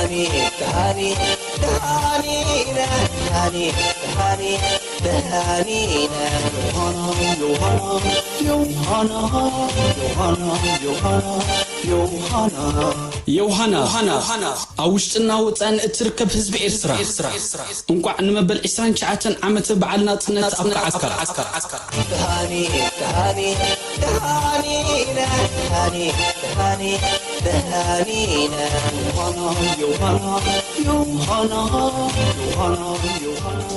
ተሃኒ ተሃኒ ተሃኒ ኢና ተሃኒ ተሃኒ ተሃኒ ኢና ዮሃና ዮሃና ዮሃና ዮሃና ዮሃና ዮሃና ዮሃና ኣብ ውሽጥና ወፃን እትርከብ ህዝቢ ኤርትራ እንቋዕ ንመበል ዕስራን ትሽዓተን ዓመተ በዓል ናጽነት ኣብቃዓካ። ተሃኒ ተሃኒ ተሃኒ ኢና ተሃኒ ተሃኒ ተሃኒ ኢና ዮሃና ዮሃና ዮሃና ዮሃና ዮሃና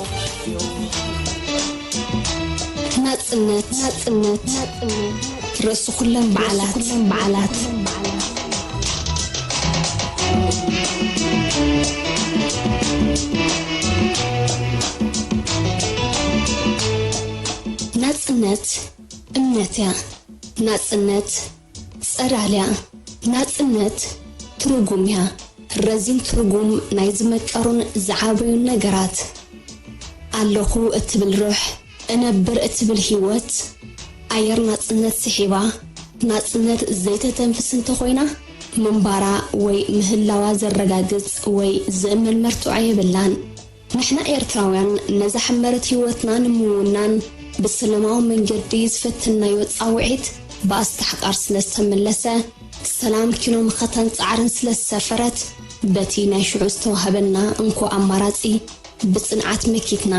ናጽነት ናጽነት ናጽነት ርእሲ ኩለን በዓላት ኩለን በዓላት ናጽነት እምነት እያ። ናጽነት ጸዳል እያ። ናጽነት ትርጉም እያ። ረዚን ትርጉም ናይ ዝመቀሩን ዝዓበዩን ነገራት። ኣለኹ እትብል ሩሕ፣ እነብር እትብል ህይወት፣ ኣየር ናጽነት ስሒባ፣ ናጽነት ዘይተተንፍስ እንተኾይና፣ ምንባራ ወይ ምህላዋ ዘረጋግጽ ወይ ዝእመን መርትዖ የብላን። ንሕና ኤርትራውያን ነዛ ሕመረት ህይወትና ንምውናን ብሰላማዊ መንገዲ ዝፈተንናዮ ጻውዒት ብኣስታሕቃር ስለ ዝተመለሰ፣ ሰላም ኪኖ መኸታን ጻዕርን ስለ ዝሰፈረት፣ በቲ ናይ ሽዑ ዝተዋህበና እንኮ ኣማራጺ ብጽንዓት መኪትና።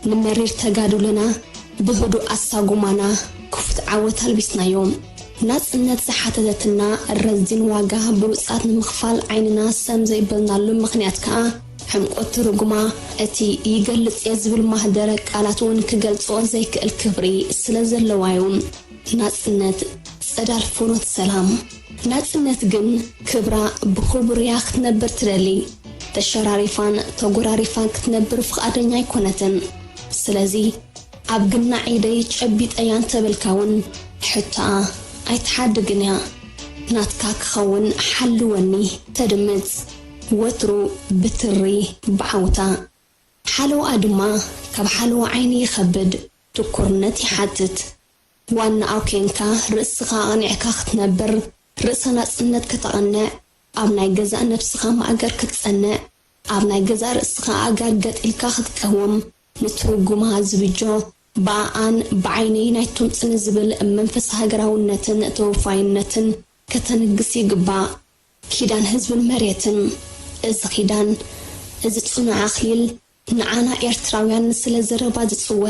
ንመሪር ተጋድሎና ብህዱእ ኣሳጉማና ክፉት ዓወት ኣልቢስናዮ። ናጽነት ዝሓተተትና ረዚን ዋጋ ብሉጻት ንምኽፋል ዓይንና ሰም ዘይበልናሉ ምኽንያት ከኣ፣ ዕምቆት ትርጉማ እቲ ይገልጽ እየ ዝብል ማህደረ ቃላት እውን ክገልጾ ዘይክእል ክብሪ ስለ ዘለዋ እዩ። ናጽነት ጸዳል ፍኖት ሰላም። ናጽነት ግን ክብራ ብኽቡር እያ ክትነብር ትደሊ። ተሸራሪፋን ተጎራሪፋን ክትነብር ፍቓደኛ ኣይኮነትን። ስለዚ ኣብ ግና ኢደይ ጨቢጠያ እንተበልካ እውን ሕቶኣ ኣይትሓድግን እያ። ናትካ ክኸውን ሓልወኒ ተድምጽ። ወትሩ ብትሪ ብዓውታ። ሓለውኣ ድማ ካብ ሓለዋ ዓይኒ ይኸብድ፣ ትኩርነት ይሓትት። ዋናኣ ኬንካ ርእስኻ ኣቕኒዕካ ክትነብር፣ ርእሰ ናጽነት ከተቐንዕ፣ ኣብ ናይ ገዛእ ነብስኻ ማእገር ክትጸንዕ፣ ኣብ ናይ ገዛእ ርእስኻ ኣእጋር ገጥ ኢልካ ክትቀውም፣ ንትርጉማ ዝብጆ፣ ብኣኣን ብዓይነይ ናይቶም ጽን ዝብል መንፈስ ሃገራውነትን ተወፋይነትን ከተንግስ ይግባእ። ኪዳን ህዝብን መሬትን። እዚ ኪዳን፣ እዚ ጽኑዕ ኣኽሊል ንዓና ኤርትራውያን ስለ ዘረባ ዝጽወ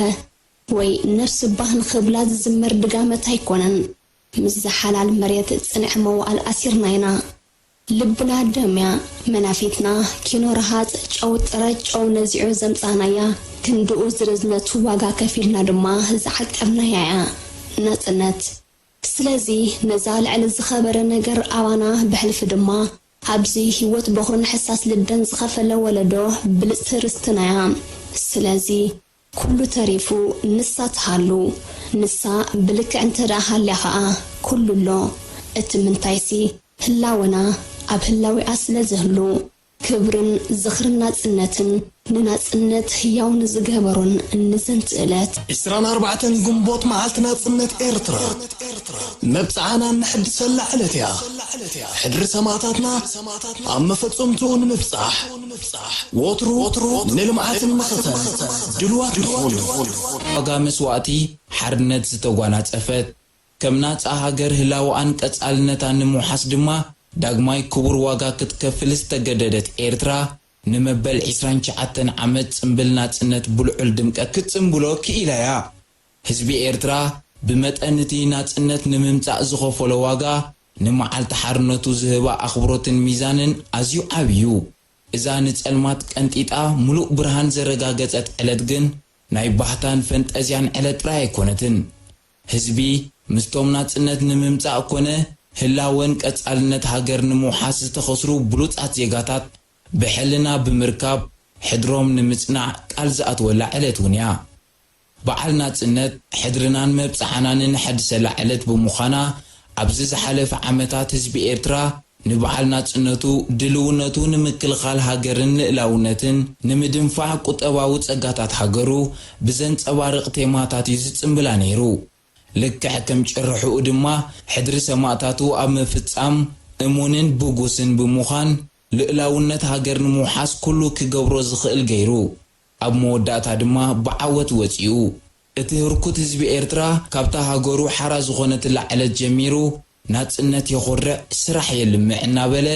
ወይ ነፍሲ ባህ ንኽብላ ዝዝመር ድጋመት ኣይኮነን። ምስዛ ሓላል መሬት ጽንዕ መዋእል ኣሲርና ኢና። ልብና ደምያ፣ መናፊትና ኪኖ ረሃጽ ጨው ጥረ ጨው ነዚዑ ዘምጻእናያ፣ ክንድኡ ዝርዝነቱ ዋጋ ከፊልና ድማ ዝዓቀብናያ እያ ናጽነት። ስለዚ ነዛ ልዕሊ ዝኸበረ ነገር ኣባና ብሕልፊ ድማ ኣብዚ ህይወት በኹርን ሕሳስ ልደን ዝኸፈለ ወለዶ ብልጽቲ ርስትና እያ። ስለዚ ኩሉ ተሪፉ ንሳ ትሃሉ። ንሳ ብልክዕ እንተ ደኣ ሃልያ ኸኣ ኩሉ ኣሎ። እቲ ምንታይሲ ህላወና ኣብ ህላዊኣ ስለ ዝህሉ። ክብርን ዝኽርን ናጽነትን ንናጽነት ህያው ንዝገበሮን ንዘንቲ ዕለት። ዕስራን ኣርባዕተን ግንቦት መዓልቲ ናጽነት ኤርትራ። መብጽዓና እነሐድሰላ ዕለት እያ። ሕድሪ ሰማእታትና ኣብ መፈጸምትኡ ንምብጻሕ ወትሩ ንልምዓትን መኸተን ድልዋት ንኹን። ዋጋ መስዋእቲ ሓርነት ዝተጓናጸፈት፣ ከም ናጻ ሃገር ህላወኣን ቀጻልነታን ንምውሓስ ድማ ዳግማይ ክቡር ዋጋ ክትከፍል ዝተገደደት ኤርትራ፣ ንመበል ዕስራን ትሽዓተን ዓመት ጽምብል ናጽነት ብልዑል ድምቀት ክትጽምብሎ ክኢላ እያ። ህዝቢ ኤርትራ ብመጠን እቲ ናጽነት ንምምጻእ ዝኸፈሎ ዋጋ፣ ንመዓልቲ ሓርነቱ ዝህባ ኣኽብሮትን ሚዛንን ኣዝዩ ዓቢ እዩ። እዛ ንጸልማት ቀንጢጣ ምሉእ ብርሃን ዘረጋገጸት ዕለት ግን፣ ናይ ባህታን ፈንጠዝያን ዕለት ጥራይ ኣይኮነትን። ህዝቢ ምስቶም ናጽነት ንምምጻእ ኮነ ህላወን ቀጻልነት ሃገር ንምውሓስ ዝተኸስሩ ብሉጻት ዜጋታት ብሕልና ብምርካብ፣ ሕድሮም ንምጽናዕ ቃል ዝኣትወላ ዕለት እውን እያ። በዓል ናጽነት፣ ሕድርናን መብጽዓናን እነሐድሰላ ዕለት ብምዃና፣ ኣብዚ ዝሓለፈ ዓመታት ህዝቢ ኤርትራ ንበዓል ናጽነቱ፣ ድልውነቱ ንምክልኻል ሃገርን ልእላውነትን፣ ንምድንፋዕ ቁጠባዊ ጸጋታት ሃገሩ፣ ብዘንጸባርቕ ቴማታት እዩ ዝጽምብላ ነይሩ። ልክዕ ከም ጭርሕኡ ድማ፣ ሕድሪ ሰማእታቱ ኣብ ምፍጻም እሙንን ብጉስን ብምዃን፣ ልእላውነት ሃገር ንምውሓስ ኩሉ ክገብሮ ዝኽእል ገይሩ። ኣብ መወዳእታ ድማ ብዓወት ወጺኡ። እቲ ህርኩት ህዝቢ ኤርትራ ካብታ ሃገሩ ሓራ ዝኾነትላ ዕለት ጀሚሩ፣ ናጽነት የኹርዕ፣ ስራሕ የልምዕ እናበለ፣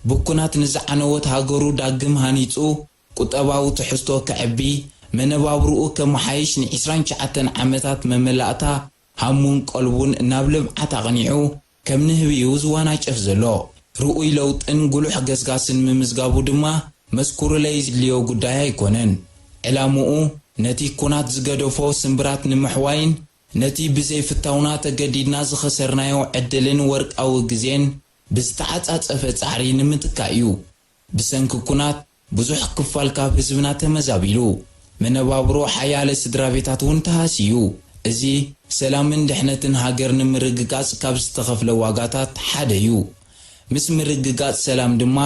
ብኩናት ንዝዓነወት ሃገሩ ዳግም ሃኒጹ፣ ቁጠባዊ ትሕዝቶ ከዕቢ፣ መነባብርኡ ከመሓይሽ ንዒስራን ትሽዓተን ዓመታት መመላእታ ሃሙን ቀልቡን ናብ ልምዓት ኣቕኒዑ ከም ንህቢ'ዩ ዝዋናጨፍ ዘሎ። ርኡይ ለውጥን ጉሉሕ ገስጋስን ምምዝጋቡ ድማ መስኩሩለይ ዝድልዮ ጉዳይ ኣይኮነን። ዕላምኡ ነቲ ኩናት ዝገደፎ ስምብራት ንምሕዋይን ነቲ ብዘይፍታውና ተገዲድና ዝኸሰርናዮ ዕድልን ወርቃዊ ግዜን ብዝተዓጻጸፈ ጻዕሪ ንምትካእ እዩ። ብሰንኪ ኩናት ብዙሕ ክፋል ካብ ህዝብና ተመዛቢሉ፣ መነባብሮ ሓያለ ስድራ ቤታት እውን ተሃስዩ። እዚ ሰላምን ድሕነትን ሃገር ንምርግጋጽ ካብ ዝተኸፍለ ዋጋታት ሓደ እዩ። ምስ ምርግጋጽ ሰላም ድማ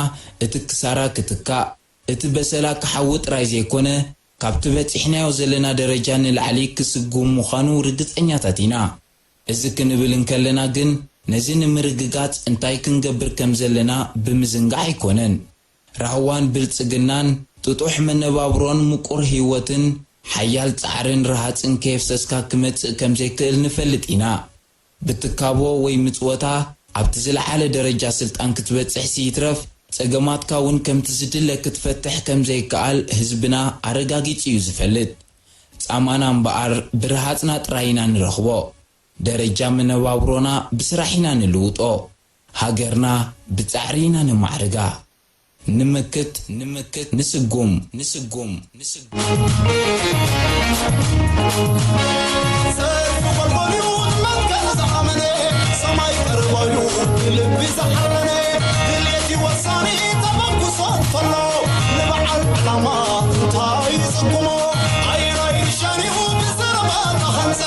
እቲ ክሳራ ክትካእ፣ እቲ በሰላ ክሓዊ ጥራይ ዘይኮነ፣ ካብቲ በጺሕናዮ ዘለና ደረጃ ንላዕሊ ክስጉም ምዃኑ ርግጸኛታት ኢና። እዚ ክንብል እንከለና ግን፣ ነዚ ንምርግጋጽ እንታይ ክንገብር ከም ዘለና ብምዝንጋዕ ኣይኮነን። ራህዋን ብልጽግናን፣ ጥጡሕ መነባብሮን ምቁር ህይወትን፣ ሓያል ጻዕርን ረሃጽን ከየፍሰስካ ክመጽእ ከም ዘይክእል ንፈልጥ ኢና። ብትካቦ ወይ ምጽወታ ኣብቲ ዝለዓለ ደረጃ ስልጣን ክትበጽሕሲ ይትረፍ፣ ጸገማትካ እውን ከምቲ ዝድለ ክትፈትሕ ከም ዘይከኣል ህዝብና ኣረጋጊጹ እዩ ዝፈልጥ። ጻማና እምበኣር ብረሃጽና ጥራይ ኢና ንረኽቦ። ደረጃ መነባብሮና ብስራሕ ኢና ንልውጦ። ሃገርና ብጻዕሪ ኢና ነማዕርጋ። ንምክት፣ ንምክት፣ ንስጉም፣ ንስጉም፣ ንስጉም። ሰልፊ ጎልጎልዩ ንመትከል ዝኣመነ፣ ሰማይ ቀረባዩ ብልቢ ዝሓመነ፣ ድሌት እዩ ወሳኒ ተበግሶ እንተሎ፣ ንበዓል ዕላማ እንታይ ይጽጉሞ? ኣየናይ ንሻንኡ ብዘረባ ተሃንጸ፣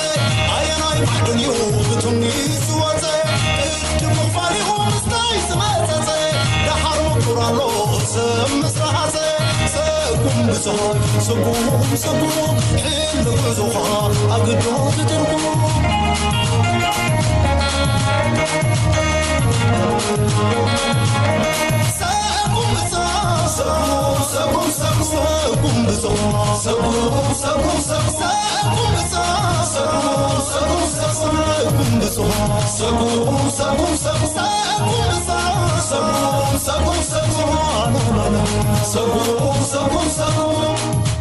ኣየናይ ማዕድንኡ ብቱኒ ዝወጸ? ቅድም ምኽፋልኡ ምስታይ ዝመጸጸ፣ ደሓር ምቁር ኣሎ ሰብ ምስ ረሃጸ። ሰጉም ብዝሆን ሰጉም ሰጉም፣ ሕልሚ ጉዕዞኻ ኣግዶ ትትርጉም። ሰጉም ብዝሆን ሰጉም ሰጉም ሰጉም፣ ሰጉም ብዝሆን ሰጉም ሰጉም ሰጉም፣ ሰጉም ብዝሆን ሰጉም ሰጉም ሰጉም፣ ሰጉም ብዝሆን ሰጉም ሰጉም ሰጉም፣ ሰጉም ብዝሆን ሰጉም ሰጉም ሰጉም፣ ሰጉም ሰጉም ሰጉም።